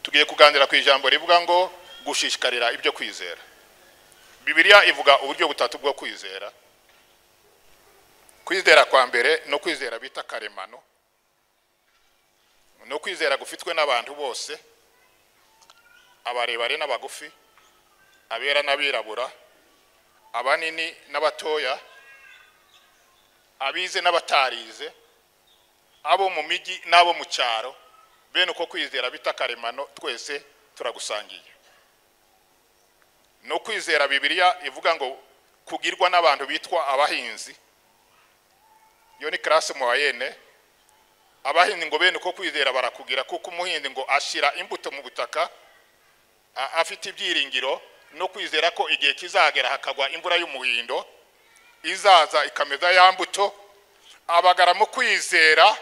Tugiye kuganira ku ijambo rivuga ngo gushishikarira ibyo kwizera. Bibiliya ivuga uburyo butatu bwo kwizera. Kwizera kwa mbere no kwizera bita karemano, no kwizera gufitwe n'abantu bose, abarebare n'abagufi, abera n'abirabura, abanini n'abatoya, abize n'abatarize, abo mu mijyi n'abo mu cyaro. Bene uko kwizera bita karemano twese turagusangiye. No kwizera Bibiliya ivuga ngo kugirwa n'abantu bitwa abahinzi, iyo ni classe moyenne. Abahinzi ngo bene uko kwizera barakugira, kuko umuhinzi ngo ashira imbuto mu butaka afite ibyiringiro no kwizera ko igihe kizagera hakagwa imvura y'umuhindo izaza ikameza ya mbuto. Abagara mu kwizera,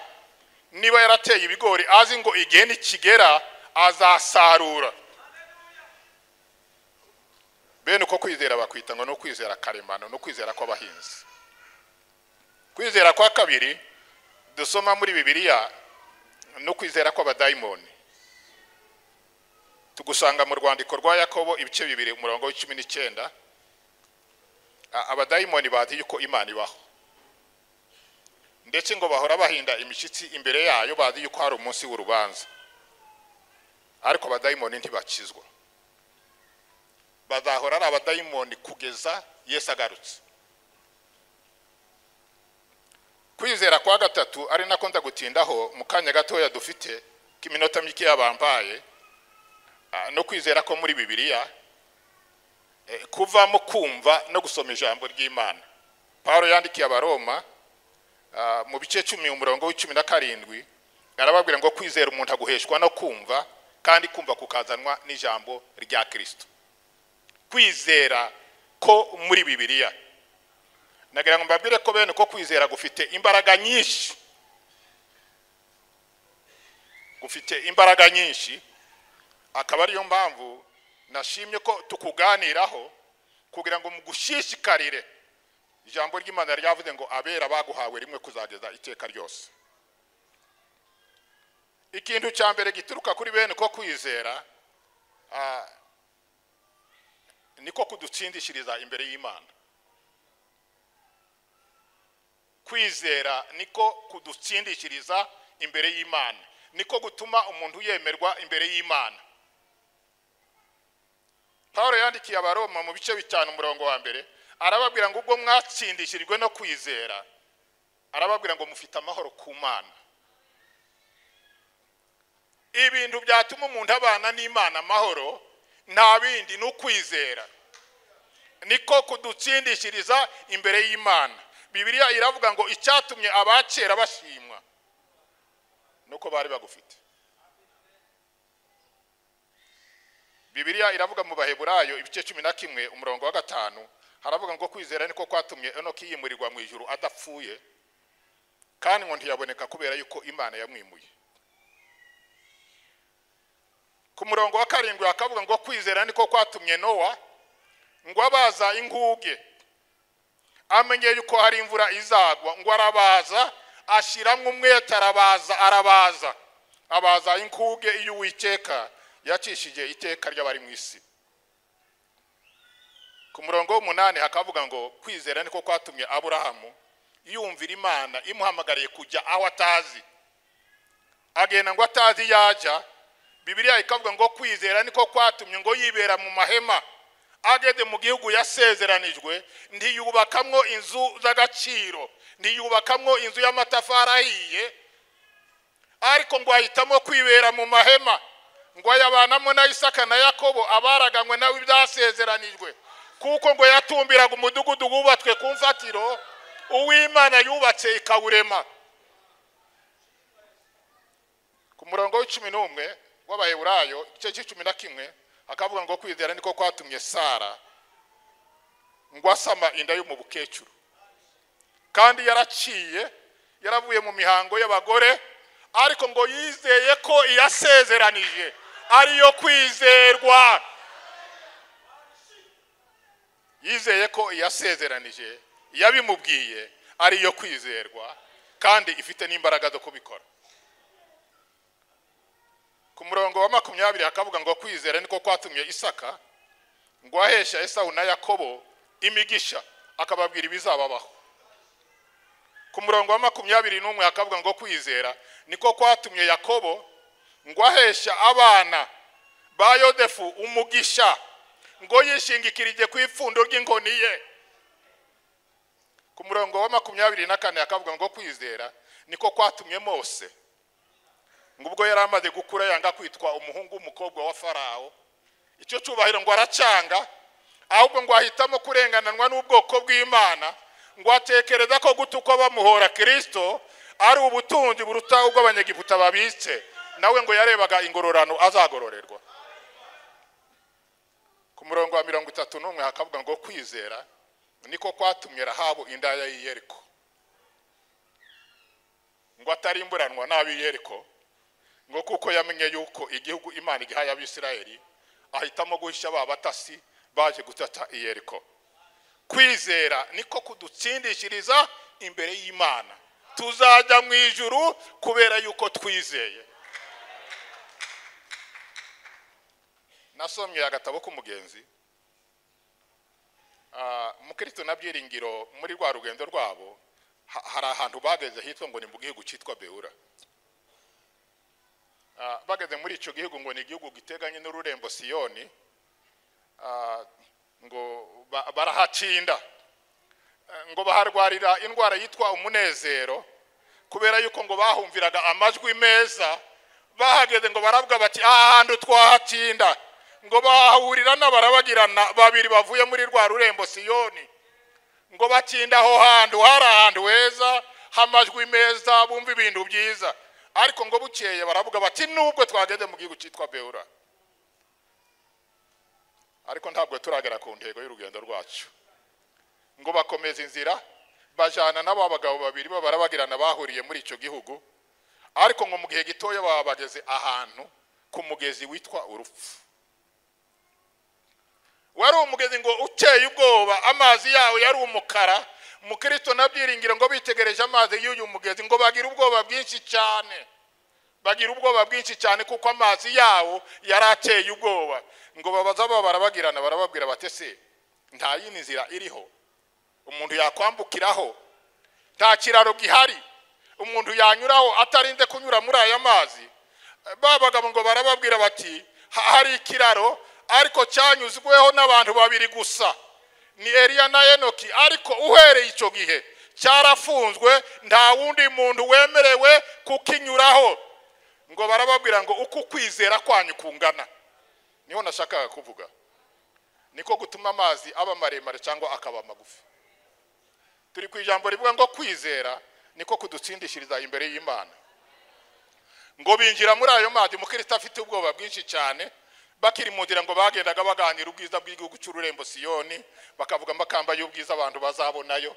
niba yarateye ibigori azi ngo igihe nikigera azasarura. Bene uko kwizera bakwita ngo no kwizera karemano, no kwizera kw'abahinzi. Kwizera kwa kabiri dusoma muri Bibiliya no kwizera kw'abadayimoni, tugusanga mu rwandiko rwa Yakobo ibice 2 umurongo wa 19. Abadayimoni bazi yuko Imana ibaho, ndetse ngo bahora bahinda imishyitsi imbere yayo, bazi yuko hari umunsi w'urubanza. Ariko abadayimoni ntibakizwa, bazahora ari abadayimoni kugeza Yesu agarutse. Kwizera kwa gatatu ari nako ndagutindaho mu kanya gatoya dufite k'iminota mike yabambaye, no kwizera ko muri Bibiliya kuva mu kumva no gusoma ijambo ry'Imana. Paulo yandikiye Abaroma mu bice 10 umurongo wa 17, arababwira ngo kwizera umuntu aguheshwa no kumva, kandi kumva kukazanwa n'ijambo rya Kristo. Kwizera ko muri Bibiliya, nagira ngo mbabwire ko bene ko kwizera gufite imbaraga nyinshi, gufite imbaraga nyinshi. Akaba ariyo mpamvu nashimye ko tukuganiraho, kugira ngo mugushishikarire. Ijambo ry'Imana ryavuze ngo abera baguhawe rimwe kuzageza iteka ryose. Ikintu cya mbere gituruka kuri bene ko kwizera niko kudutsindishiriza imbere y'Imana. Kwizera niko kudutsindishiriza imbere y'Imana, niko gutuma umuntu yemerwa imbere y'Imana. Paulo yandikiye Abaroma mu bice 5 umurongo wa mbere, arababwira ngo ubwo mwatsindishirijwe no kwizera, arababwira ngo mufite amahoro ku Mana. Ibintu byatuma umuntu abana n'Imana amahoro nta bindi ni ukwizera, niko kudutsindishiriza imbere y'Imana. Bibiliya iravuga ngo icyatumye abakera bashimwa nuko bari bagufite. Bibiliya iravuga mu Baheburayo ibice 11 umurongo wa 5, haravuga ngo kwizera niko kwatumye Enoki yimurirwa mu ijuru adapfuye, kandi ngo ntiyaboneka kubera yuko Imana yamwimuye. Ku murongo wa 7 akavuga ngo kwizera niko kwatumye Nowa ngo abaza inkuge, amenye yuko hari imvura izagwa, ngo arabaza ashiramwe umwete, arabaza arabaza abaza inkuge iyo Uwiteka yacishije iteka ry'abari mu isi. Ku murongo wa 8 hakavuga ngo kwizera niko kwatumye Aburahamu yumvira Imana imuhamagariye kujya aho atazi, agenda ngo atazi yajya. Bibiliya ikavuga ngo kwizera niko kwatumye ngo yibera mu mahema, ageze mu gihugu yasezeranijwe, ntiyubakamwo inzu z'agaciro, ntiyubakamwo inzu y'amatafari ahiye, ariko ngo ahitamo kwibera mu mahema, ngo ayabanamo na Isaka na Yakobo abaraganywe nawe ibyasezeranijwe, kuko ngo yatumbiraga umudugudu wubatswe ku mfatiro uw'Imana yubatse ikawurema. Ku murongo wa 11 w'Abaheburayo igice 11 akavuga ngo kwizera niko kwatumye Sara ngo asama inda yo mu bukecuru, kandi yaraciye yaravuye mu mihango y'abagore, ariko ngo yizeye ko iyasezeranije ariyo kwizerwa. Yizeye ko iyasezeranije yabimubwiye ariyo kwizerwa, kandi ifite n'imbaraga zo kubikora. Ku murongo wa 20 hakavuga ngo kwizera niko kwatumye Isaka ngo ahesha Esawu na Yakobo imigisha, akababwira ibizababaho. Ku murongo wa 21 hakavuga ngo kwizera niko kwatumye Yakobo ngo ahesha abana ba Yosefu umugisha, ngo yishingikirije ku ipfundo ry'inkoni ye. Ku murongo wa 24 hakavuga ngo kwizera niko kwatumye Mose ngo ubwo yari amaze gukura yanga kwitwa umuhungu w'umukobwa wa Farao, icyo cyubahiro ngo aracanga, ahubwo ngo ahitamo kurengananwa n'ubwoko bw'Imana, ngo atekereza ko gutukwa bamuhora Kristo ari ubutunzi buruta ubwo abanyegiputa babitse, nawe ngo yarebaga ingororano azagororerwa. Ku murongo wa 31 hakavuga ngo kwizera niko kwatumye Rahabu indaya y'i Yeriko ngo atarimburanwa n'ab'i Yeriko, ngo kuko yamenye yuko igihugu Imana igihaye Abisirayeli, ahitamo guhisha ba batasi baje gutata i Yeriko. Kwizera niko kudutsindishiriza imbere y'Imana, tuzajya mu ijuru kubera yuko twizeye. Nasomye agatabo k'umugenzi, Mukristo na Byiringiro muri rwa rugendo rwabo hari ahantu bageze hitwa ngo ni mu gihugu cyitwa Beura. Bageze muri icyo gihugu ngo ni igihugu giteganye n'ururembo Siyoni, ngo barahacinda, ngo baharwarira indwara yitwa umunezero, kubera yuko ngo bahumviraga amajwi meza. Bahageze ngo baravuga bati aha hantu twahatinda, ngo bahahurira n'abarabagirana babiri bavuye muri rwa rurembo Siyoni, ngo batinda aho hantu hari ahantu heza hamajwi meza, bumva ibintu byiza. Ariko ngo bukeye baravuga bati nubwo twageze mu gihugu cyitwa Beura, ariko ntabwo turagera ku ntego y'urugendo rwacu. Ngo bakomeza inzira bajana n'aba bagabo babiri babarabagirana bahuriye muri icyo gihugu, ariko ngo mu gihe gitoya baba bageze ahantu ku mugezi witwa urupfu. Wari umugezi ngo uteye ubwoba, amazi yawo yari umukara. Mukristo na Byiringiro ngo bitegereje amazi y'uyu mugezi ngo bagira ubwoba bwinshi cyane, bagira ubwoba bwinshi cyane kuko amazi yawo yari ateye ubwoba. Ngo babaza barabagirana barababwira bati se nta yindi nzira iriho umuntu yakwambukiraho, nta kiraro gihari umuntu yanyuraho atarinze kunyura muri aya mazi? Babagabo ngo barababwira bati hari ikiraro ariko cyanyuzweho n'abantu babiri gusa, ni Eliya na Enoki, ariko uhereye icyo gihe cyarafunzwe, nta wundi muntu wemerewe kukinyuraho. Ngo barababwira ngo uko kwizera kwanyu kungana, niho nashakaga kuvuga, niko gutuma amazi aba maremare cyangwa akaba magufi. Turi ku ijambo rivuga ngo kwizera niko kudutsindishiriza imbere y'Imana. Ngo binjira muri ayo mazi, Mukristo afite ubwoba bwinshi cyane. Bakiri mu nzira ngo bagendaga baganira ubwiza bw'igihugu cy'ururembo Siyoni, bakavuga amakamba y'ubwiza abantu bazabonayo.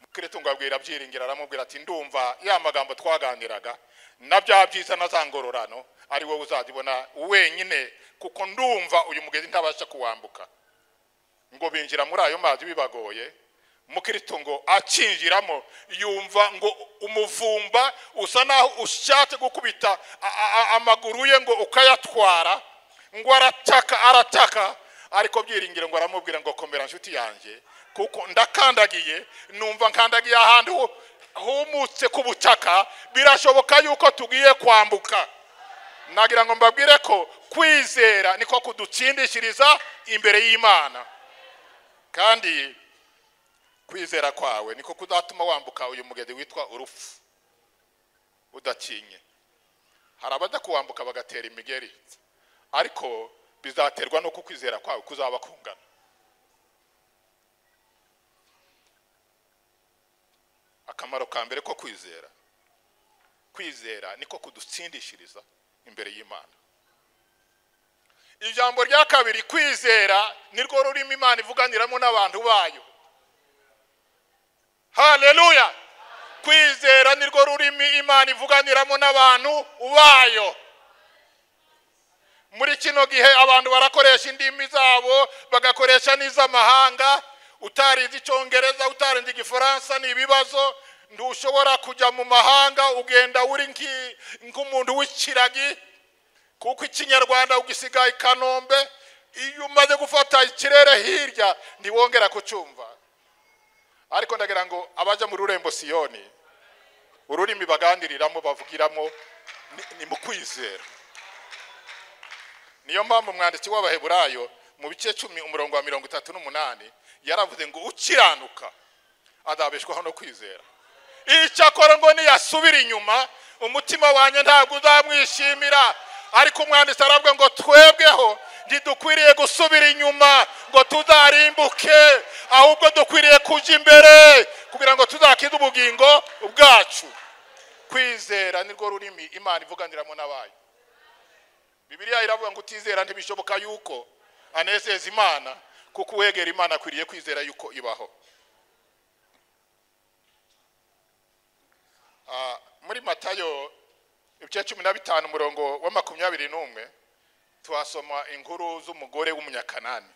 Mukristo ngo abwira Byiringiro aramubwira ati ndumva ya magambo twaganiraga na bya byiza na za ngororano ari wowe uzazibona wenyine, kuko ndumva uyu mugezi ntabasha kuwambuka. Ngo binjira muri ayo mazi bibagoye, Mukristo ngo akinjiramo yumva ngo umuvumba usa naho ushatse gukubita amaguru ye ngo ukayatwara, ngo arataka arataka. Ariko Byiringiro ngo aramubwira ngo komera nshuti yanjye, kuko ndakandagiye numva nkandagiye ahantu humutse ku butaka, birashoboka yuko tugiye kwambuka. Nagira ngo mbabwire ko kwizera niko kudutsindishiriza imbere y'Imana, kandi kwizera kwawe niko kuzatuma wambuka uyu mugezi witwa urupfu udatinye. Hari abajya kuwambuka bagatera imigeri, ariko bizaterwa no kukwizera kwawe kuzaba kungana. Akamaro ka mbere ko kwizera, kwizera niko kudutsindishiriza imbere y'Imana. Ijambo rya kabiri, kwizera nirwo rurimi Imana ivuganiramo n'abantu bayo. Haleluya! Kwizera nirwo rurimi Imana ivuganiramo n'abantu bayo. Muri kino gihe abantu barakoresha indimi zabo, bagakoresha n'iz'amahanga. Utarize Icyongereza, utarinze Igifaransa ni ibibazo. Ntushobora kujya mu mahanga ugenda uri nk'umuntu w'ikiragi. Kuko ikinyarwanda ugisigaye i Kanombe, iyo umaze gufata ikirere hirya ntiwongera kucyumva. Ariko ndagira ngo abaja mu rurembo Siyoni, ururimi baganiriramo bavugiramo ni mu kwizera. Niyo mpamvu umwanditsi w'Abaheburayo mu bice 10 umurongo wa 38 yaravuze ngo ukiranuka azabeshwaho no kwizera. Icyakora ngo niyasubira inyuma umutima wanjye ntabwo uzamwishimira. Ariko umwanditsi aravuga ngo twebweho ntidukwiriye gusubira inyuma ngo tuzarimbuke, ahubwo dukwiriye kujya imbere kugira ngo tuzakize ubugingo bwacu. Kwizera nirwo rurimi Imana ivuganiramo n'abayo. Bibiliya iravuga ngo utizera ntibishoboka yuko anezeza Imana, kuko uwegera Imana akwiriye kwizera yuko ibaho. Muri Matayo ibice 15 umurongo wa 21 twasoma inkuru z'umugore w'umunyakanani.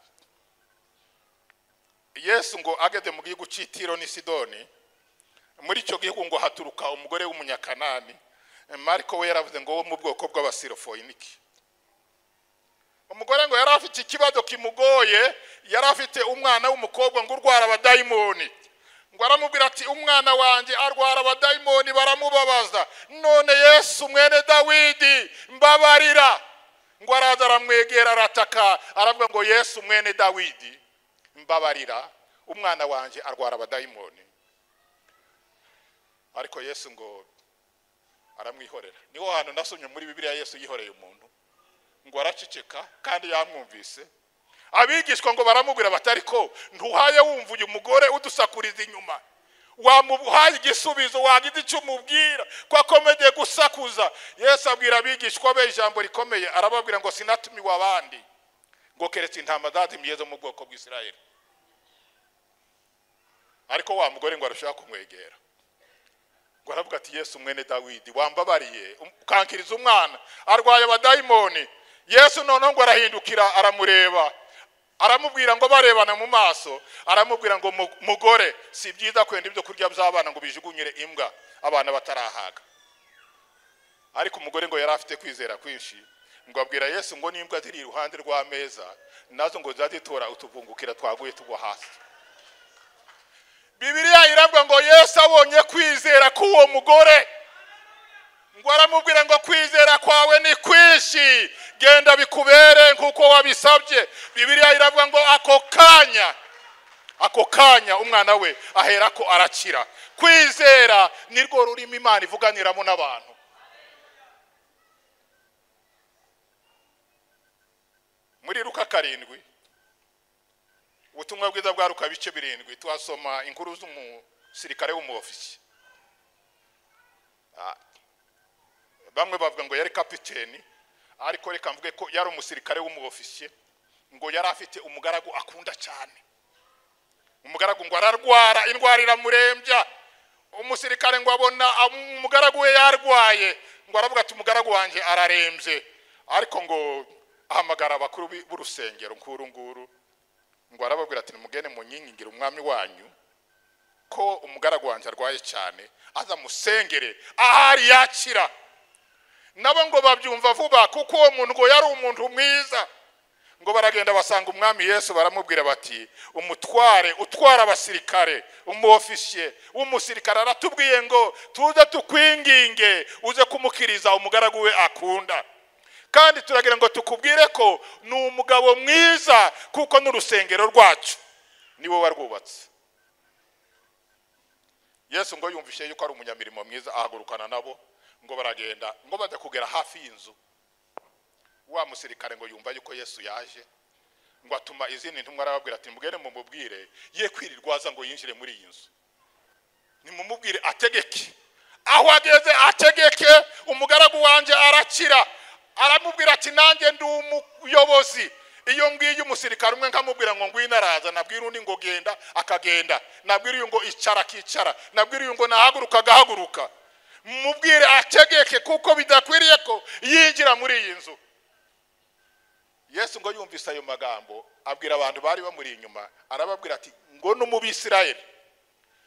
Yesu ngo ageze mu gihugu cy'i Tiro n'i Sidoni, muri icyo gihugu ngo haturuka umugore w'umunyakanani. Mariko we yaravuze ngo wo mu bwoko bw'Abasirofoyiniki. Umugore ngo yari afite ikibazo kimugoye, yari afite umwana w'umukobwa ngo urwara abadayimoni. Ngo aramubwira ati umwana wanjye arwara abadayimoni baramubabaza, none Yesu mwene Dawidi mbabarira. Ngo araza aramwegera arataka, aravuga ngo Yesu mwene Dawidi mbabarira, umwana wanjye arwara abadayimoni. Ariko Yesu ngo aramwihorera. Niho hantu nasomye muri Bibiliya Yesu yihoreye umuntu, ngo araceceka kandi yamwumvise. Abigishwa ngo baramubwira batari ko ntuhaye wumva uyu mugore udusakuriza inyuma, wamuhaye igisubizo, wagize icyo umubwira ko akomeje gusakuza. Yesu abwira abigishwa be ijambo rikomeye, arababwira ngo sinatumiwe abandi, ngo keretse intama zazimiye zo mu bwoko bw'Isirayeli. Ariko wa mugore ngo arushaho kumwegera, ngo aravuga ati Yesu mwene Dawidi wambabariye ukankiriza umwana arwaye abadayimoni. Yesu noneho ngo arahindukira aramureba, aramubwira ngo barebana mu maso, aramubwira ngo mugore, si byiza kwenda ibyo kurya by'abana ngo bijugunyire imbwa abana batarahaga. Ariko umugore ngo yari afite kwizera kwinshi, ngo abwira Yesu ngo n'imbwa ziri iruhande rw'ameza nazo ngo zazitora utuvungukira twaguye tugwa hasi. Bibiliya iravuga ngo Yesu abonye kwizera k'uwo mugore, ngo aramubwira ngo kwizera kwawe ni kwinshi, genda bikubere nkuko wabisabye. Bibiliya iravuga ngo ako kanya umwana we aherako arakira. Kwizera nirwo rurimi Imana ivuganiramo n'abantu. Muri Luka 7, ubutumwa bwiza bwa Luka bice 7, twasoma inkuru z'umusirikare w'umuofisi. Bamwe bavuga ngo yari kapiteni, ariko reka mvuge ko yari umusirikare w'umuofisiye. Ngo yari afite umugaragu akunda cyane. Umugaragu ngo ararwara, indwara iramurembya. Umusirikare ngo abona umugaragu we yarwaye, ngo aravuga ati umugaragu wanjye ararembye. Ariko ngo ahamagara abakuru b'urusengero nkuru nguru, ngo arababwira ati nimugende munyingingira umwami wanyu ko umugaragu wanjye arwaye cyane, aza musengere ahari yakira. Nabo ngo babyumva vuba, kuko uwo muntu ngo yari umuntu mwiza. Ngo baragenda basanga umwami Yesu, baramubwira bati umutware utwara abasirikare, umuofisiye w'umusirikare aratubwiye ngo tuze tukwinginge uze kumukiriza umugaragu we akunda, kandi turagira ngo tukubwire ko ni umugabo mwiza, kuko n'urusengero rwacu niwe warwubatse. Yesu ngo yumvishe yuko ari umunyamirimo mwiza, ahagurukana nabo ngo baragenda, ngo bajya kugera hafi y'inzu. Wa musirikare ngo yumva yuko Yesu yaje, ngo atuma izindi ntumwa arababwira ati mugende mumubwire ye kwirirwaza ngo yinjire muri iyi nzu, nimumubwire ategeke aho ageze, ategeke umugaragu wanjye arakira. Aramubwira ati nanjye ndi umuyobozi, iyo mbwiye umusirikare umwe nkamubwira ngo ngwino araza, nabwira undi ngo genda akagenda, nabwira uyu ngo icara akicara, nabwira uyu ngo nahaguruka agahaguruka. Mubwire ategeke kuko bidakwiriye ko yinjira muri iyi nzu. Yesu ngo yumvise ayo magambo, abwira abantu bari bamuri inyuma, arababwira ati ngo no mu Bisirayeli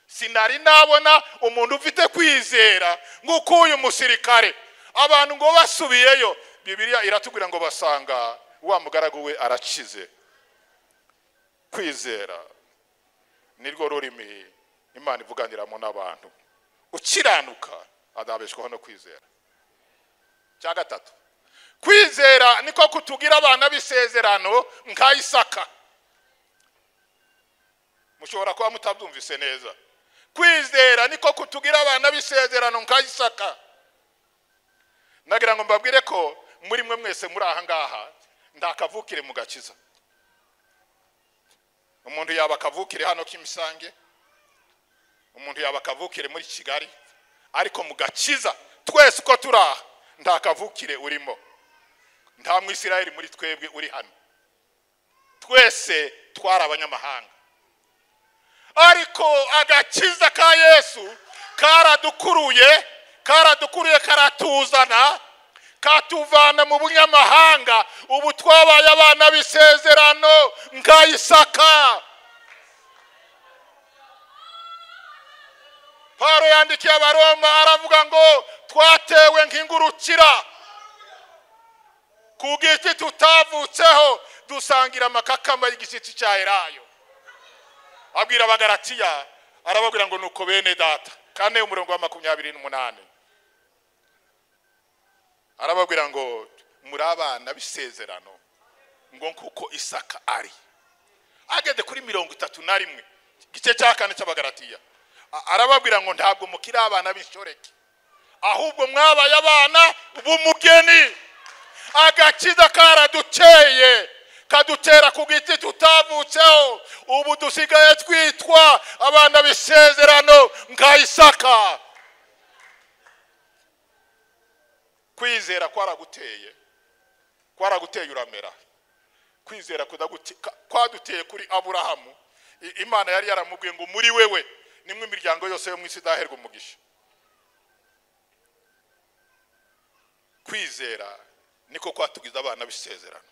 sinari nabona umuntu ufite kwizera nk'uko uyu musirikare. Abantu ngo basubiyeyo, Bibiliya iratubwira ngo basanga wa mugaragu we arakize. Kwizera nirwo rurimi Imana ivuganiramo n'abantu. Ukiranuka azabeshwaho no kwizera. Cya gatatu, kwizera niko kutugira abana b'isezerano nka Isaka. Mushobora kuba mutabyumvise neza. Kwizera niko kutugira abana b'isezerano nka Isaka. Nagira ngo mbabwire ko muri mwe mwese muri aha ngaha ndakavukire mu gakiza. Umuntu yaba akavukire hano Kimisange, umuntu yaba akavukire muri Kigali, ariko mu gakiza twese uko turi aha ndakavukire urimo. Nta Mwisirayeli muri twebwe uri hano, twese twari abanyamahanga. Ariko agakiza ka Yesu karadukuruye, karadukuruye, karatuzana, katuvana mu bunyamahanga. Ubu twabaye abana b'isezerano nka Isaka. Paulo yandikiye Abaroma aravuga ngo twatewe nk'ingurukira ku giti tutavutseho, dusangira amakakama y'igishyitsi cya Elayo. Abwira Abagalatiya arababwira ngo nuko bene data, kane umurongo wa 28, arababwira ngo muri abana b'isezerano ngo kuko Isaka ari. Ageze kuri 31 igice cya 4 cy'Abagalatiya, arababwira ngo ntabwo mukiri abana b'inshoreke, ahubwo mwabaye abana b'umugeni. Agakiza karaduteye, kadutera ku giti tutavutseho. Ubu dusigaye twitwa abana b'isezerano nka Isaka. Kwizera kwaraguteye, kwaraguteye uramera. Kwizera kwaduteye kuri Aburahamu. Imana yari yaramubwiye ngo muri wewe nimwe imiryango yose yo mu isi izaherwa umugisha. Kwizera niko kwatugiza abana b'isezerano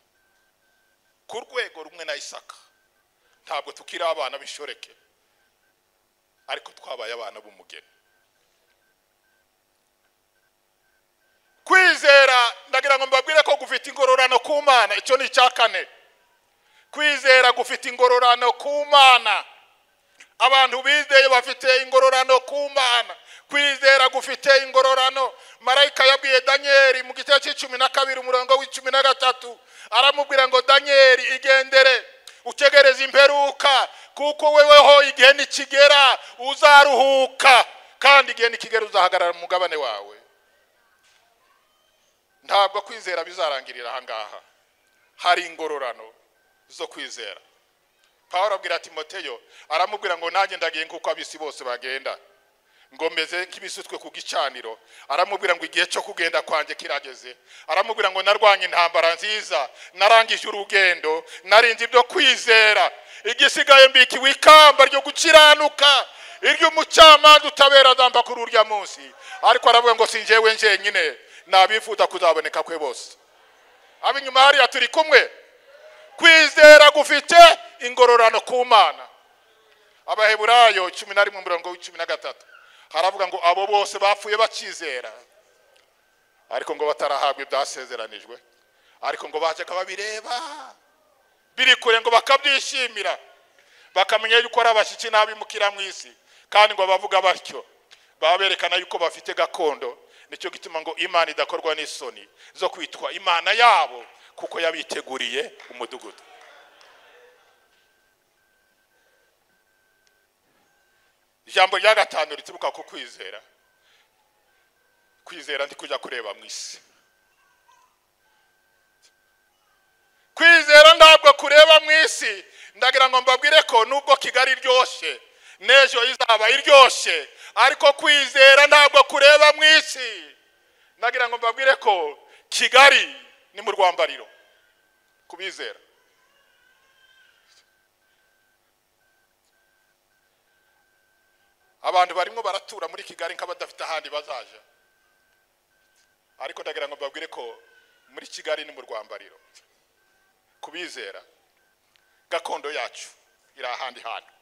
ku rwego rumwe na Isaka. Ntabwo tukiri abana b'inshoreke, ariko twabaye abana b'umugeni. Kwizera ndagira ngo mbabwire ko gufite ingororano ku Mana. Icyo ni icya kane. Kwizera gufite ingororano ku Mana. Abantu bizeye bafite ingororano ku Mana. Kwizera gufite ingororano. Marayika yabwiye Danieli mu gice cya 12 umurongo wa 13, aramubwira ngo Danieli igendere utegereze imperuka, kuko weweho igihe nikigera uzaruhuka, kandi igihe nikigera uzahagarara mu mugabane wawe. Ntabwo kwizera bizarangirira aha ngaha, hari ingororano zo kwizera. Pawulo abwira Timoteyo aramubwira ngo nanjye ndagiye nk'uko ab'isi bose bagenda, ngo meze nk'ibisutswe ku gicaniro. Aramubwira ngo igihe cyo kugenda kwanjye kirageze. Aramubwira ngo narwanye intambara nziza, narangije urugendo, narinze ibyo kwizera, igisigaye mbikiwe ikamba ryo gukiranuka, iry'umucamanza utabera azamba kuri urya munsi. Ariko aravuga ngo si njyewe njyenyine, n'abifuza kuzaboneka kwe bose. Ab'inyuma hariya turi kumwe. Kwizera gufite ingororano ku Mana. Abaheburayo 11 umurongo wa 13 haravuga ngo abo bose bapfuye bakizera, ariko ngo batarahabwa ibyasezeranijwe, ariko ngo bajyaga babireba biri kure ngo bakabyishimira, bakamenya yuko ari abashyitsi n'abimukira mu isi. Kandi ngo bavuga batyo baba berekana yuko bafite gakondo. Nicyo gituma ngo Imana idakorwa n'isoni zo kwitwa Imana yabo, kuko yabiteguriye umudugudu. Ijambo rya gatanu rituruka ku kwizera. Kwizera ndi kujya kureba mu isi. Kwizera ntabwo kureba mu isi. Ndagira ngo mbabwire ko nubwo Kigali iryoshye, n'ejo izaba iryoshye, ariko kwizera ntabwo kureba mu isi. Ndagira ngo mbabwire ko Kigali ni mu rwambariro kubizera. Abantu barimo baratura muri Kigali nk'abadafite ahandi bazaja, ariko ndagira ngo mbabwire ko muri Kigali ni mu rwambariro kubizera. Gakondo yacu iri ahandi hantu.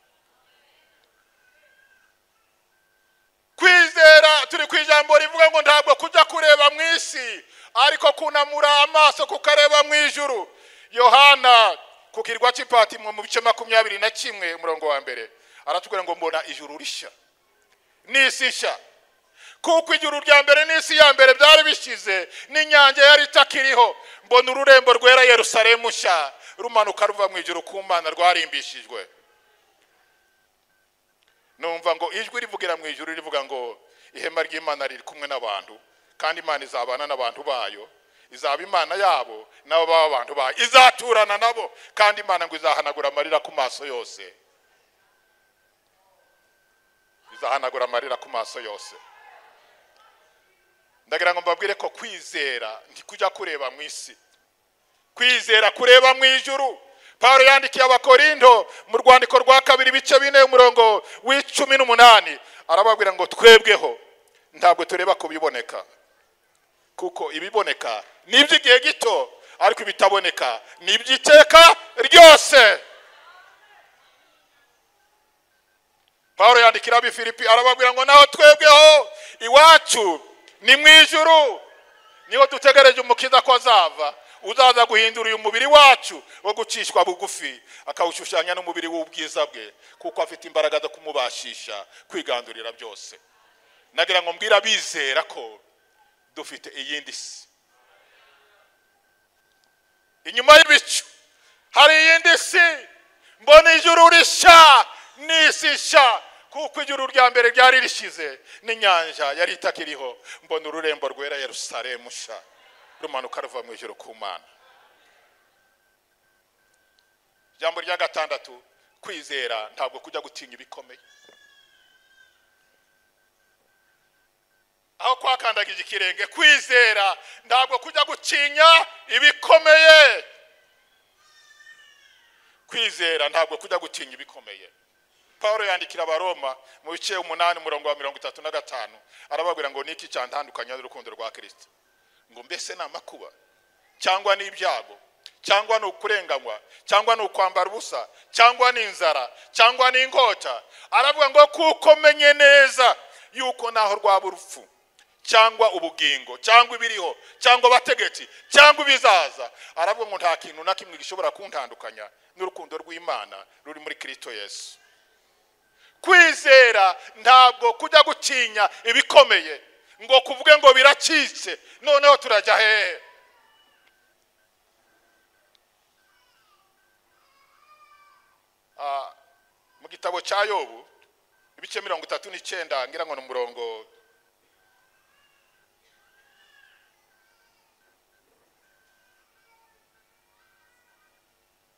Kwizera Turi ku ijambo rivuga ngo ntabwo kujya kureba mu isi, ariko kunamura amaso kukareba mu ijuru. Yohana ku kirwa cy'Ipatimo mu bice 21 umurongo wa 1 aratubwira ngo mbona ijuru rishya n'isi nshya, kuko ijuru rya mbere n'isi ya mbere byari bishize, n'inyanja yari itakiriho. Mbona ururembo rwera Yerusalemu nshya rumanuka ruva mu ijuru ku Mana, rwarimbishijwe. Numva ngo ijwi rivugira mu ijuru rivuga ngo ihema ry'Imana riri kumwe n'abantu, kandi Imana izabana n'abantu bayo, izaba Imana yabo nabo baba abantu bayo, izaturana nabo, kandi Imana ngo izahanagura amarira ku maso yose. Izahanagura amarira ku maso yose. Ndagira ngo mbabwire ko kwizera ntikujya kureba mu isi, kwizera kureba mu ijuru. Paulo yandikiye Abakorinto mu rwandiko rwa 2 ibice 4 umurongo w'18 arababwira ngo twebweho ntabwo tureba ku biboneka, kuko ibiboneka ni iby'igihe gito, ariko ibitaboneka ni iby'iteka ryose. Paulo yandikira Abifilipi arababwira ngo naho twebweho iwacu ni mu ijuru, niho dutegereje umukiza ko azava, uzaza guhindura uyu mubiri wacu wo gucishwa bugufi akawushushanya n'umubiri w'ubwiza bwe, kuko afite imbaraga zo kumubashisha kwigandurira byose. Nagira ngo mbwira abizera ko dufite iyindi si inyuma y'ibicu, hari iyindi si. Mbona ijuru rishya n'isi nshya, kuko ijuru rya mbere ryari rishize n'inyanja yari itakiriho. Mbona ururembo rwera Yerusalemu nshya rumanuka ruva mu ijuru ku Mana. Ijambo rya 6, kwizera ntabwo kujya gutinya ibikomeye. Aho kwakandagije ikirenge, kwizera ntabwo kujya gutinya ibikomeye. Kwizera ntabwo kujya gutinya ibikomeye. Paulo yandikira Abaroma mu bice 8 umurongo wa 35 arababwira ngo niki cyantandukanya n'urukundo rwa Kristo? Ngo mbese ni amakuba, cyangwa ni ibyago, cyangwa ni ukurenganywa, cyangwa ni ukwambara ubusa, cyangwa ni inzara, cyangwa ni inkota. Aravuga ngo kuko menye neza yuko naho rwaba urupfu, cyangwa ubugingo, cyangwa ibiriho, cyangwa abategetsi, cyangwa ibizaza, aravuga ngo nta kintu na kimwe gishobora kuntandukanya n'urukundo rw'Imana ruri muri Kristo Yesu. Kwizera ntabwo kujya gutinya ibikomeye ngo kuvuge ngo biracitse noneho turajya hehe. Mu gitabo cya Yobu ibice 39 ngira ngo ni umurongo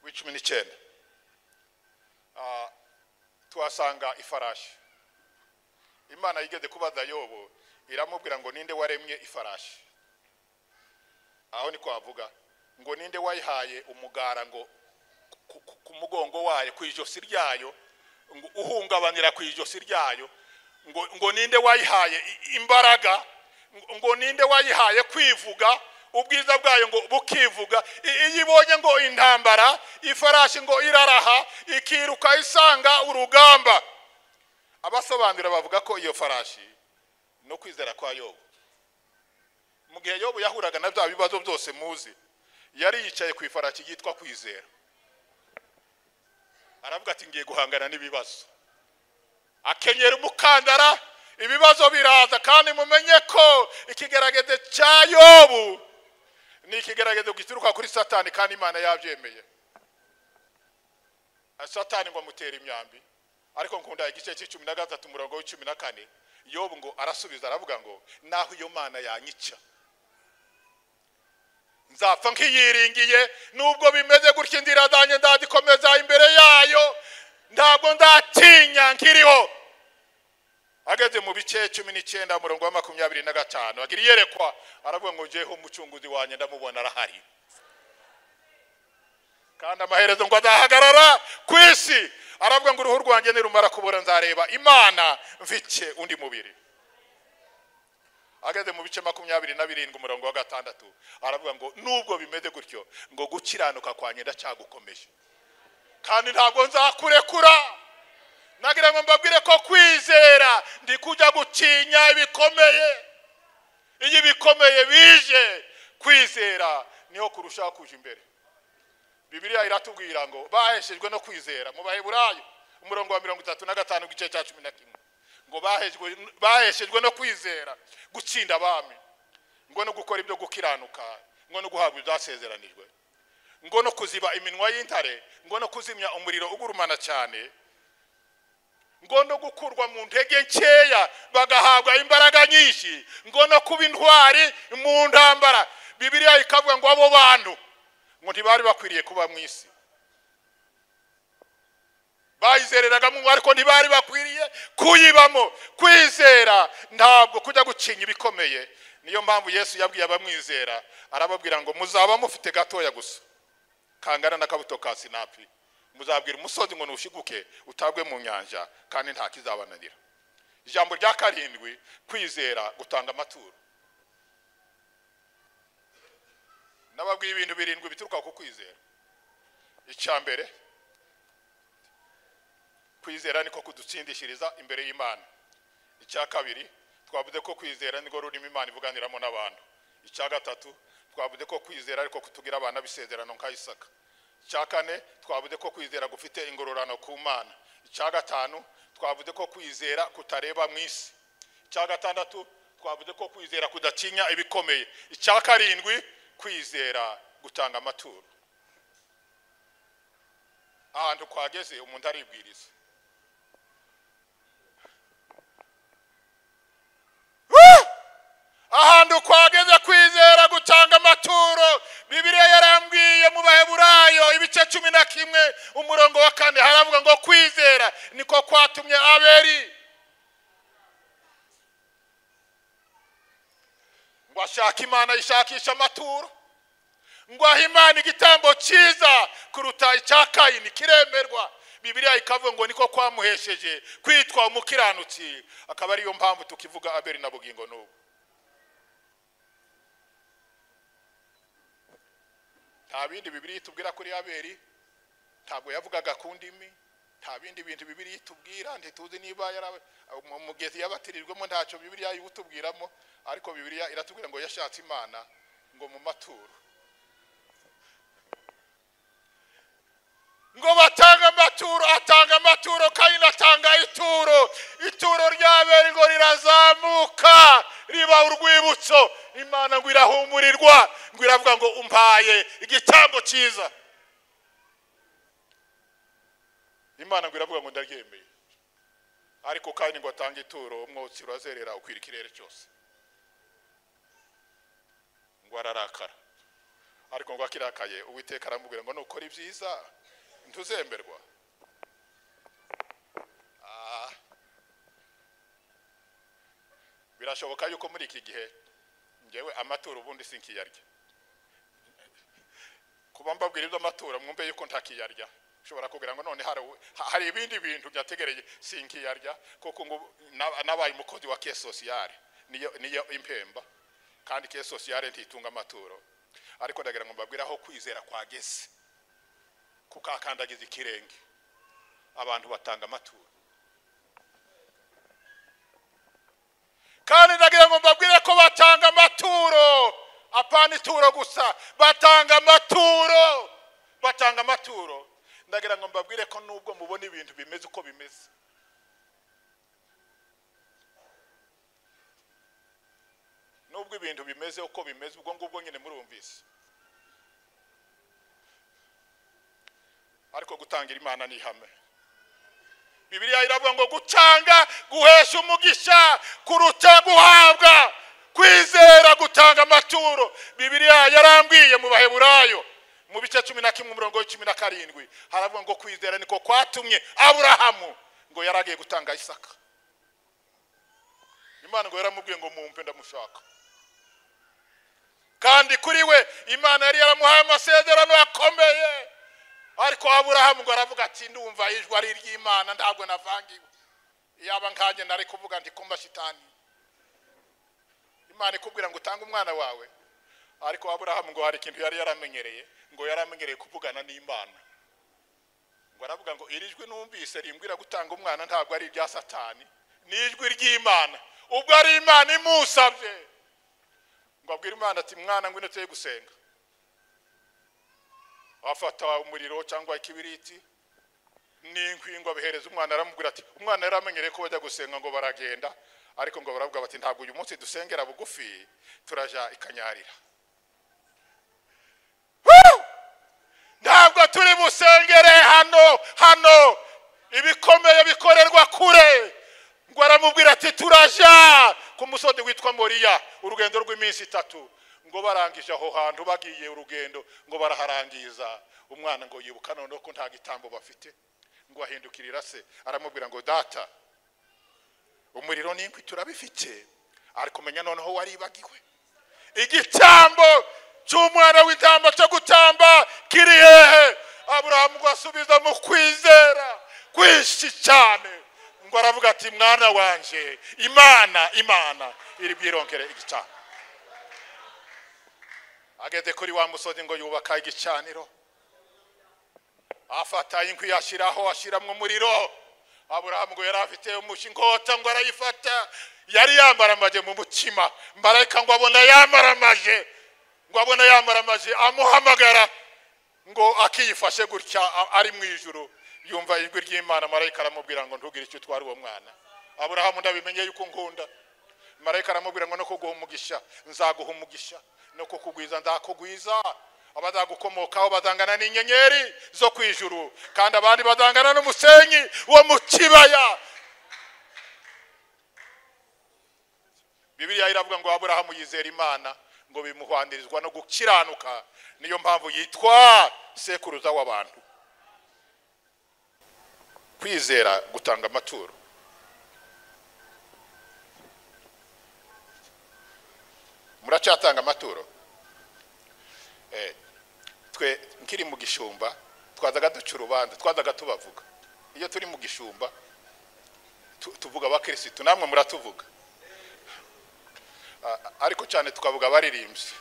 w'19, tuhasanga ifarashi. Imana yigeze kubaza Yobu iramubwira ngo ninde waremye ifarashi? Aho niko avuga ngo ninde wayihaye umugara ngo ku mugongo wayo, ku ijosi ryayo, ngo uhungabanira ku ijosi ryayo, ngo ninde wayihaye imbaraga, ngo ninde wayihaye kwivuga ubwiza bwayo ngo bukivuga. Iyo ibonye ngo intambara, ifarashi ngo iraraha ikiruka isanga urugamba. Abasobanura bavuga ko iyo farashi no kwizera kwa Yobu. Mu gihe Yobu yahuraga na bya bibazo byose muzi, yari yicaye ku ifarashi yitwa kwizera. Aravuga ati ngiye guhangana n'ibibazo. Akenyera umukandara, ibibazo biraza, kandi mumenye ko ikigeragezo cya Yobu ni ikigeragezo gituruka kuri Satani, kandi Imana yabyemeye. Satani ngo amutera imyambi, ariko nkunda igice c'13 umurongo w'14, Yobu ngo arasubiza aravuga ngo naho iyo Mana yanyica nzapfa nkiyiringiye, nubwo bimeze gutya inzira zanjye ndazikomeza imbere yayo, ntabwo ndatinya nkiriho. Ageze mu bice 19 umurongo wa 25 agira iyerekwa, aravuga ngo njeho umucunguzi wanjye ndamubona arahari, kandi amaherezo ngo azahagarara ku isi. Aravuga ngo uruhu rwanjye nirumara kubura nzareba Imana mfite undi mubiri. Ageze mu bice 27 umurongo wa 6 aravuga ngo nubwo bimeze gutyo ngo gukiranuka kwanjye ndacyagukomeje, kandi ntabwo nzakurekura. Nagira ngo mbabwire ko kwizera ndi kujya gutinya ibikomeye. Iyo ibikomeye bije, kwizera niho kurushaho kuja imbere. Bibiliya iratubwira ngo baheshejwe no kwizera. Mu Baheburayo umurongo wa 35 igice cya 11 ngo baheshejwe no kwizera gutsinda abami, ngo no gukora ibyo gukiranuka, ngo no guhabwa ibyasezeranijwe, ngo no kuziba iminwa y'intare, ngo no kuzimya umuriro ugurumana cyane, ngo no gukurwa mu ntege nkeya bagahabwa imbaraga nyinshi, ngo no kuba intwari mu ntambara. Bibiliya ikavuga ngo abo bantu ngo ntibari bakwiriye kuba mu isi, bayizereragamo ariko ntibari bakwiriye kuyibamo. Kwizera ntabwo kujya gucinya ibikomeye. Niyo mpamvu Yesu yabwiye abamwizera, arababwira ngo muzaba mufite gatoya gusa kangana n'akabuto ka sinapi, muzabwira umusozi ngo nushiguke utabwe mu nyanja, kandi nta kizabananira. Ijambo rya 7, kwizera gutanga amaturo. Nababwiye ibintu 7 bituruka ku kwizera. Icya mbere, kwizera niko kudutsindishiriza imbere y'Imana. Icya kabiri, twavuze ko kwizera niko rurimi Imana ivuganiramo n'abantu. Icya gatatu, twavuze ko kwizera ariko kutugira abana b'isezerano nka Isaka. Icya kane, twavuze ko kwizera gufite ingororano ku Mana. Icya gatanu, twavuze ko kwizera kutareba mu isi. Icya gatandatu, twavuze ko kwizera kudatinya ibikomeye. Icya 7, kwizera gutanga amaturo. Ahantu kwageze umuntu aribwiriza. Ahantu kwageze kwizera gutanga amaturo. Bibiliya yarambwiye mu Baheburayo ibice 11 umurongo wa 4 haravuga ngo kwizera niko kwatumye Abeli ngo ashake Imana ishakisha amaturo, ngo ahe Imana igitambo cyiza kuruta icya Kayini kiremerwa. Bibiliya ikavuga ngo niko kwamuhesheje kwitwa umukiranutsi, akaba ariyo mpamvu tukivuga Abeli na bugingo n'ubu. Nta bindi Bibiliya itubwira kuri Abeli, ntabwo yavugaga ku ndimi, nta bindi bintu Bibiliya itubwira, ntituzi niba umugezi yabatirijwemo, ntacyo Bibiliya ibutubwiramo, ariko Bibiliya iratubwira ngo yashatse Imana ngo mu maturo, ngo batanga amaturo. Atanga amaturo, Kayini atanga ituro. Ituro rya Abeli ngo rirazamuka riba urwibutso. Imana ngo irahumurirwa, ngo iravuga ngo umpaye igitambo cyiza. Imana ngo iravuga ngo ndaryemeye. Ariko Kayini ngo atanga ituro, umwotsi urazerera ukwira ikirere cyose, ngo ararakara. Ariko ngo akirakaye, Uwiteka aramubwira ngo nukora ibyiza ntuzemberwa. Birashoboka yuko muri iki gihe ngewe amaturo ubundi sinkiyarya. Kuba mbabwira ibyo amaturo mwumve yuko ntakiyarya. Ushobora kugira ngo none hari ibindi bintu byategereye, sinkiyarya kuko ngo nabaye umukozi wa caisse sociale, niyo impemba, kandi caisse sociale ntitunga amaturo. Ariko ndagira ngo mbabwire aho kwizera kwageze, kukakandagiza ikirenge, abantu batanga amaturo. Kandi ndagira ngo mbabwire ko batanga amaturo, apana ituro gusa, batanga amaturo, batanga amaturo. Ndagira ngo mbabwire ko nubwo mubona ibintu bimeze uko bimeze, nubwo ibintu bimeze uko bimeze, ubwo ngubwo nyine murumvise, ariko gutangira Imana ni ihame. Bibiliya iravuga ngo gutanga guhesha umugisha kuruta guhabwa. Kwizera gutanga amaturo. Bibiliya yarambwiye mu Baheburayo mu bice 11 umurongo wa 17 haravuga ngo kwizera niko kwatumye Aburahamu ngo yaragiye gutanga Isaka. Imana ngo yaramubwiye ngo mumpe ndamushaka. Kandi kuri we Imana yari yaramuhaye amasezerano akomeye. Ariko Aburahamu ngo aravuga ati ndumva ijwi ari iry'Imana, ntabwo navangiwe. Yaba nkanjye nari kuvuga nti kumba shitani. Imana ikubwira ngo utange umwana wawe. Ariko Aburahamu ngo hari ikintu yari yaramenyereye, ngo yaramenyereye kuvugana n'Imana. Ngo aravuga ngo iri jwi numvise rimbwira gutanga umwana ntabwo ari ibya Satani, ni ijwi ry'Imana. Ubwo ari Imana imusabye, ngo abwire Imana ati mwana ngwino tuye gusenga. Afata umuriro cyangwa ikibiriti n'inkwi ngo abihereza umwana, aramubwira ati umwana yaramenyereye ko bajya gusenga ngo baragenda, ariko ngo baravuga bati ntabwo uyu munsi dusengera bugufi, turaja ikanyarira. Ntabwo turi busengere hano hano, ibikomeye bikorerwa kure. Ngo aramubwira ati turaja ku musozi witwa Moriya, urugendo rw'iminsi 3. Ngo barangije aho hantu bagiye urugendo, ngo baraharangiza. Umwana ngo yibuka noneho ko nta gitambo bafite, ngo ahindukirira se aramubwira ngo data, umuriro n'inkwi turabifite, ariko menya noneho waribagiwe igitambo cy'umwana w'intama cyo gutamba kiri hehe? Aburahamu ngo asubiza mu kwizera kwinshi cyane, ngo aravuga ati mwana wanje, Imana Imana iri bwironkere igitambo. Ageze kuri wa musozi ngo yubaka igicaniro, afata inkwi yashyiraho, ashyiramo umuriro. Aburahamu ngo yari afite umushingota, ngo arayifata, yari yambaramaje mu mutima. Marayika ngo abona yambaramaje, ngo abona yambaramaje, amuhamagara ngo akiyifashe gutya ari mu ijuru. Yumva ijwi ry'Imana, marayika aramubwira ngo ntugire icyo utwara uwo mwana. Aburahamu ndabimenye yuko nkunda. Marayika aramubwira ngo no kuguha umugisha nzaguha umugisha, no kukugwiza nzakugwiza, abazagukomokaho bazangana n'inyenyeri zo ku ijuru, kandi abandi bazangana n'umusenyi wo mu kibaya. Bibiliya iravuga ngo Aburahamu yizera Imana, ngo bimuhwanirizwa no gukiranuka, niyo mpamvu yitwa sekuruza w'abantu. Kwizera gutanga amaturo. Muracyatanga amaturo? Twe nkiri mu gishumba twazaga duca urubanza, twazaga tubavuga. Iyo turi mu gishumba tuvuga abakirisitu, namwe muratuvuga, ariko cyane tukavuga abaririmbyi.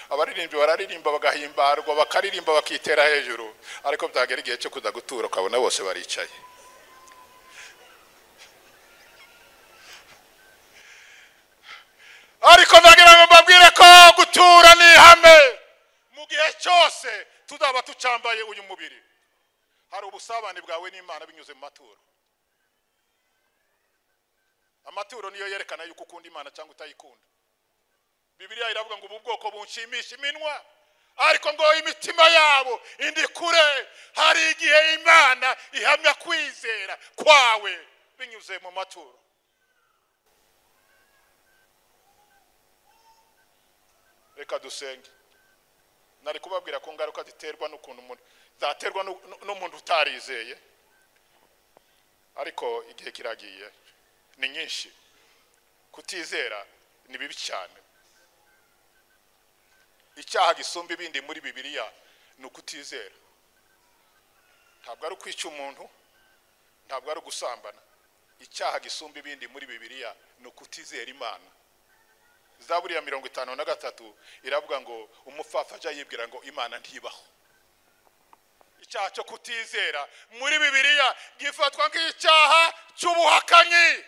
Abaririmbyi bararirimba bagahimbarwa, bakaririmba bakitera hejuru, ariko byagera igihe cyo kuza gutura ukabona bose baricaye. Ariko ndagira ngo mbabwire ko gutura ni ihame. Mu gihe cyose tuzaba tucambaye uyu mubiri, hari ubusabane bwawe n'Imana binyuze mu maturo. Amaturo niyo yerekana yuko ukunda Imana cyangwa utayikunda. Bibiliya iravuga ngo ubu bwoko bunshimisha iminwa, ariko ngo imitima yabo indi kure. Hari igihe Imana ihamya kwizera kwawe binyuze mu maturo. Reka dusenge. Nari kubabwira ko ngaruka ziterwa n'ukuntu umuntu zaterwa n'umuntu utarizeye, ariko igihe kiragiye ni nyinshi. Kutizera ni bibi cyane. Icyaha gisumba ibindi muri Bibiliya ni ukutizera. Ntabwo ari ukwica umuntu, ntabwo ari ugusambana. Icyaha gisumba ibindi muri Bibiliya ni ukutizera Imana. Zaburi ya 53 iravuga ngo umupfapfa ajya yibwira ngo Imana ntibaho. Icyaha cyo kutizera muri Bibiliya gifatwa nk'icyaha cy'ubuhakanyi,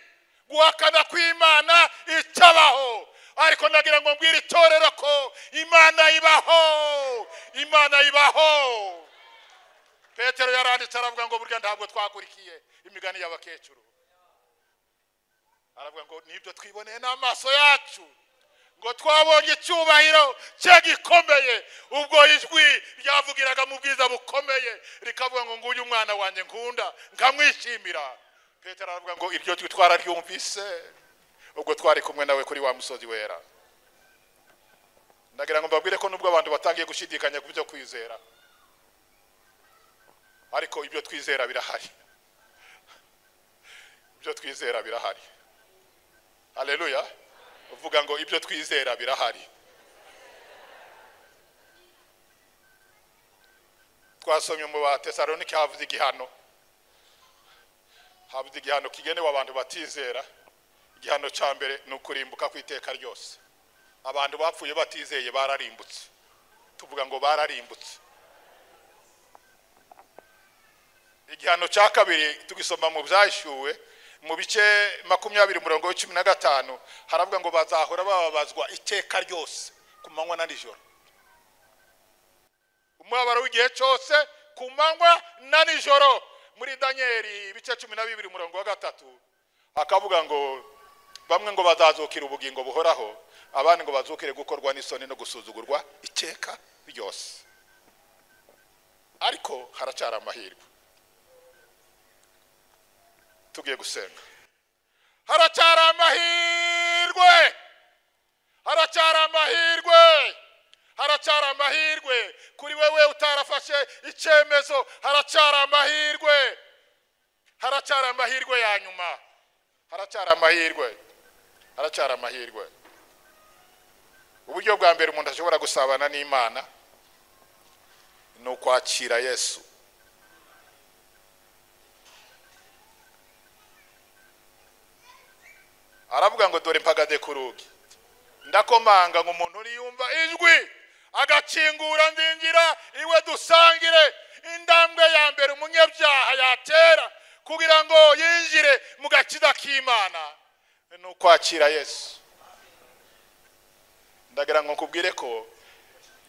guhakana kw'Imana itabaho. Ariko ndagira ngo mbwire itorero ko Imana ibaho, Imana ibaho. Petero yaranditse aravuga ngo burya ntabwo twakurikiye imigani y'abakecuru. Aravuga ngo nibyo twiboneye n'amaso yacu, ngo twabonye icyubahiro cye gikomeye, ubwo ijwi ryavugiraga mu bwiza bukomeye rikavuga ngo nguyu umwana wanjye nkunda nkamwishimira. Petero aravuga ngo iryo jwi twararyumvise ubwo twari kumwe nawe kuri wa musozi wera. Ndagira ngo mbabwire ko nubwo abantu batangiye gushidikanya ku byo kwizera, ariko ibyo twizera birahari. Ibyo twizera birahari. Haleluya. Uvuga ngo ibyo twizera birahari. Twasomye mu Batesalonike havuze igihano, havuze igihano kigenewe abantu batizera. Igihano cya mbere ni ukurimbuka kw'iteka ryose. Abantu bapfuye batizeye bararimbutse. Tuvuga ngo bararimbutse. Igihano cya kabiri tugisoma mu Byahishuwe mu bice 20:15, haravuga ngo bazahora bababazwa iteka ryose ku manywa na nijoro. Umubabaro w'igihe cyose ku manywa na nijoro. Muri Danieli ibice 12:3 akavuga ngo bamwe ngo bazazukira ubugingo buhoraho, abandi ngo bazukire gukorwa n'isoni no gusuzugurwa iteka ryose. Ariko haracyari amahirwe. Tugiye gusenga. Haracyari amahirwe, haracyari amahirwe, haracyari amahirwe kuri wewe utarafashe icyemezo. Haracyari amahirwe, haracyari amahirwe ya nyuma, haracyari amahirwe, haracyari amahirwe. Uburyo bwa mbere umuntu ashobora gusabana n'Imana ni ukwakira Yesu. Aravuga ngo dore mpagaze ku rugi ndakomanga, ngo umuntu uriyumva ijwi agakingura ndingira iwe dusangire. Intambwe ya mbere umunyabyaha yatera kugira ngo yinjire mu gakiza k'Imana ni ukwakira Yesu. Ndagira ngo nkubwire ko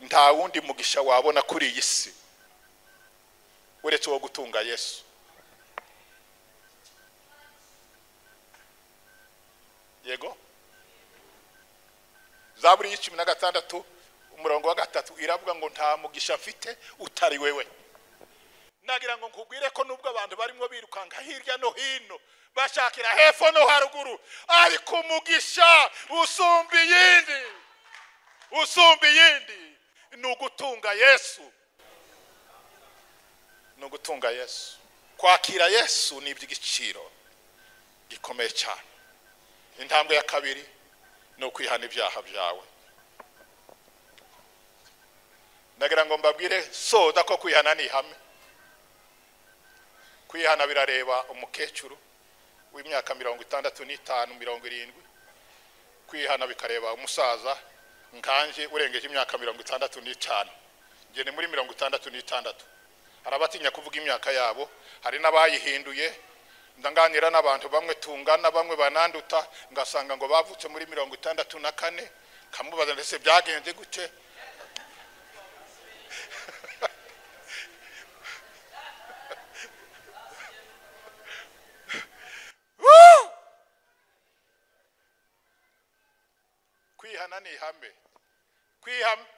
nta wundi mugisha wabona kuri iyi si uretse uwo gutunga Yesu. Yego, Zaburi 16:3 iravuga ngo nta mugisha mfite utari wewe. Nagira ngo nkubwire ko nubwo abantu barimo birukanga hirya no hino bashakira hepfo no haruguru, ariko umugisha usumba iyindi, usumba iyindi ni ugutunga Yesu, ni ugutunga Yesu. Kwakira Yesu ni iby'igiciro gikomeye cyane. Intambwe ya kabiri ni ukwihana ibyaha byawe. Ndagira ngo mbabwire soda ko kwihana ni ihame. Kwihana birareba umukecuru w'imyaka 65, 70. Kwihana bikareba umusaza nkanje urengeje imyaka 65. Nge ni muri 66. Hari abatinya kuvuga imyaka yabo, hari n'abayihinduye. Ndanganira n'abantu bamwe tungana, bamwe bananduta, ngasanga ngo bavutse muri 64, kamubaza ndetse byagenze gute? Kwihana ni ihame,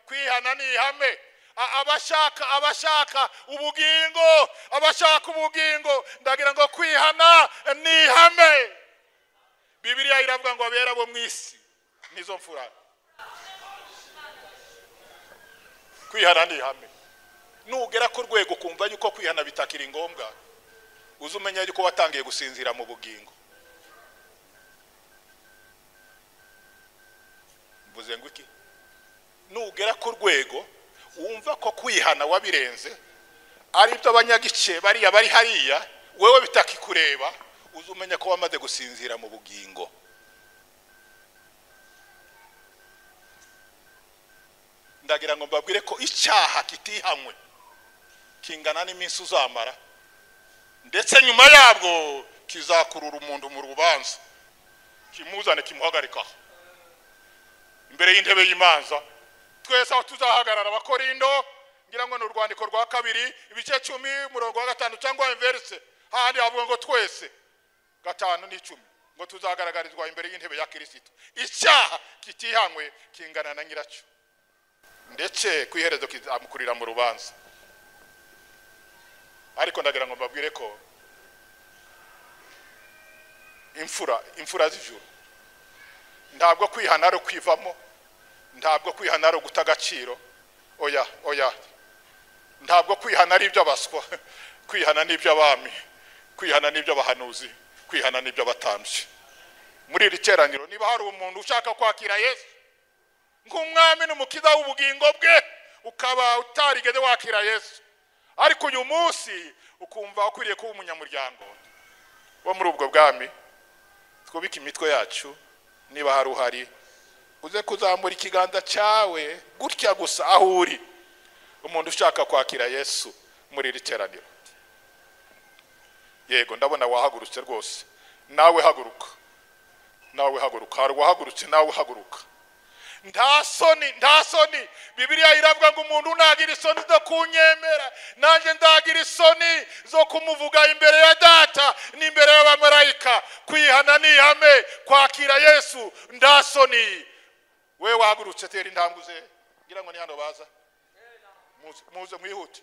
kwihana ni ihame. Abashaka ubugingo, abashaka ubugingo, ndagira ngo kwihana ni ihame. Bibiliya iravuga ngo abera bo mu isi nizo mfura. Kwihana ni ihame. Nugera ku rwego kumva yuko kwihana bitakiri ngombwa, uzumenya yuko watangiye gusinzira mu bugingo. Mvuze ngo iki? Nugera ku rwego wumva ko kwihana wabirenze, ari ibyo abanyagice bariya bari hariya, wewe bitakikureba, uzumenya ko wamaze gusinzira mu bugingo. Ndagira ngo mbabwire ko icyaha kitihanywe kingana n'iminsi uzamara, ndetse nyuma yabwo kizakurura umuntu mu rubanza, kimuzane kimuhagarikaho imbere y'intebe y'imanza. Twese aho tuzahagarara. Abakorindo, ngira ngo ni urwandiko rwa 2 ibice 10:5 cyangwa inverse, handi avuga ngo twese 5 n'10 ngo tuzagaragarizwa imbere y'intebe ya Kristo. Icyaha kitihanywe kingana na nyiracyo, ndetse kwiherezo kizamukurira mu rubanza. Ariko ndagira ngo mbabwire ko imfura z'ijuru ntabwo kwihana ari kwivamo, ntabwo kwihana ari uguta agaciro. Oya, oya, ntabwo kwihana ari iby'abaswa. Kwihana ni iby'abami, kwihana ni iby'abahanuzi, kwihana ni iby'abatambyi. Muri iri teraniro niba hari umuntu ushaka kwakira Yesu nk'umwami n'umukiza w'ubugingo bwe, ukaba utarigeze wakira Yesu, ariko uyu munsi ukumva ukwiriye kuba umunyamuryango wo muri ubwo bwami, twubike imitwe yacu. Niba hari uhari, uze kuzamura ikiganza cyawe gutya gusa aho uri, umuntu ushaka kwakira Yesu muri iri teraniro. Yego, ndabona wahagurutse rwose. Nawe haguruka, nawe haguruka. Hari uwahagurutse, nawe haguruka. Nta soni, nta soni. Bibiliya iravuga ngo umuntu nagira isoni zo kunyemera, nanjye ndagira isoni zo kumuvuga imbere ya Data n'imbere y'abamarayika. Kwihana ni ihame, kwakira Yesu nta soni. We wahagurutse, tera intambwe uze. Ngira ngo ni hano baza. Muze, muze mwihute.